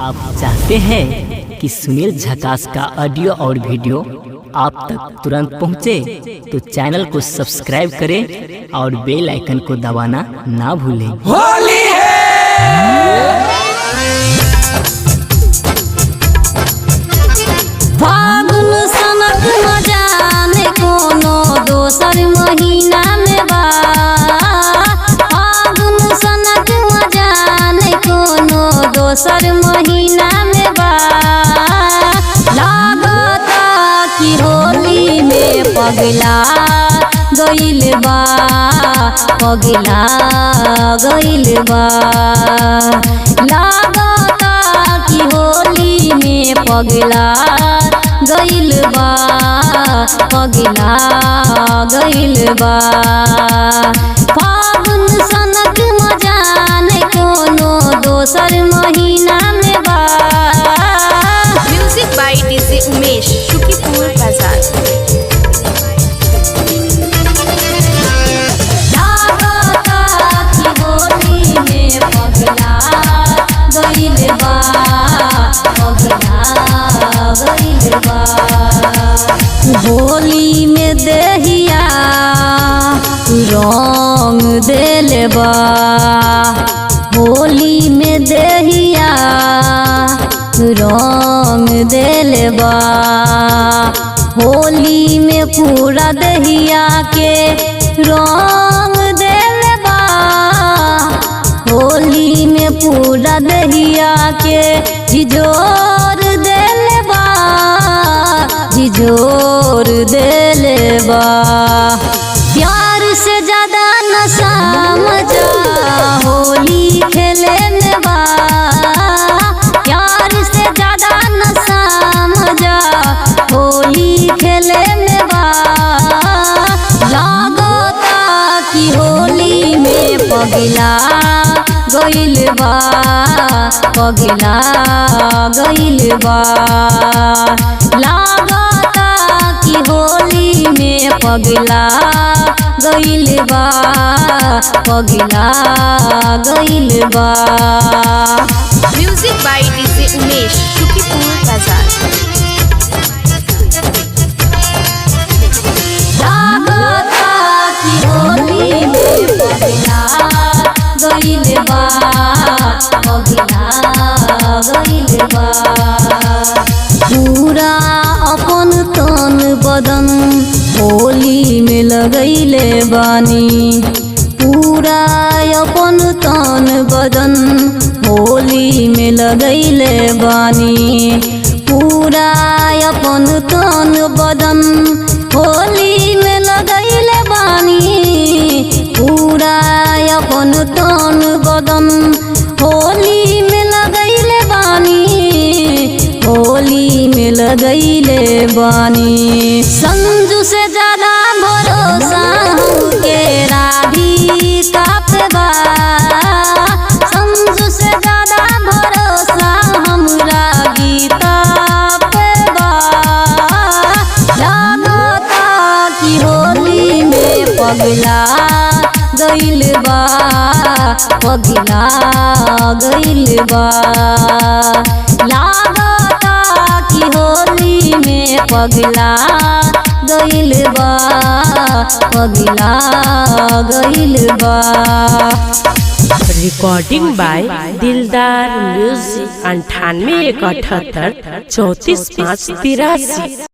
आप चाहते हैं कि सुनील झकास का ऑडियो और वीडियो आप तक तुरंत पहुंचे, तो चैनल को सब्सक्राइब करें और बेल आइकन को दबाना ना भूलें। होली है। फागुन सनक मजाने कोनो दोसर महीना में बा। फागुन सनक मजाने कोनो दोसर महीना में बा। लागता कि होली में पगला गइल बा, पगला गइल बा। लागता कि होली में पगला गइल बा, पगला गइल बा। फागुन सनक मजाने कोनो दोसर महीना में बा। Music by DJ Umesh, Shukipur Bazaar. लागता कि होली में पगला गइल बा, पगला गइल बा। होली में देहिया रंग देले बा, होली में देहिया रंग देले बा। होली में पूरा दहिया के रंग देले बा, होली में पूरा दहिया के झिझोर देले बा, झिझोर देले बा। प्यार से ज्यादा नशा मजा होली खेले में बा। प्यार से ज्यादा नशा मजा होली खेले में बा। लागता कि होली में पगला गइल बा, पगला गइल बा। लागता कि होली में पगला गइल बा, पगला गइल बा। Music by DJ Umesh, Shukipur Bazaar. लागता कि होली में पगला गइल बा, पगला गइल बा। पूरा अपन तन बदन होली में लगैले बानी, पूरा अपन तन बदन होली में लगैले बानी। पूरा अपन तन बदन होली में लगैले बानी, पूरा अपन तन बदन होली में लगैले बानी, होली में लगैले बानी। संजू से ज्यादा भरोसा हमके राधिका पे बा। संजू से ज्यादा भरोसा हमरा गीता पे बा। लागता कि होली में पगला गइल बा, पगला गइल बा। लागता कि होली में पगला गइल बा, पगला गइल बा। रिकॉर्डिंग बाय दिलदार म्यूजिक 98 178 34 5 83।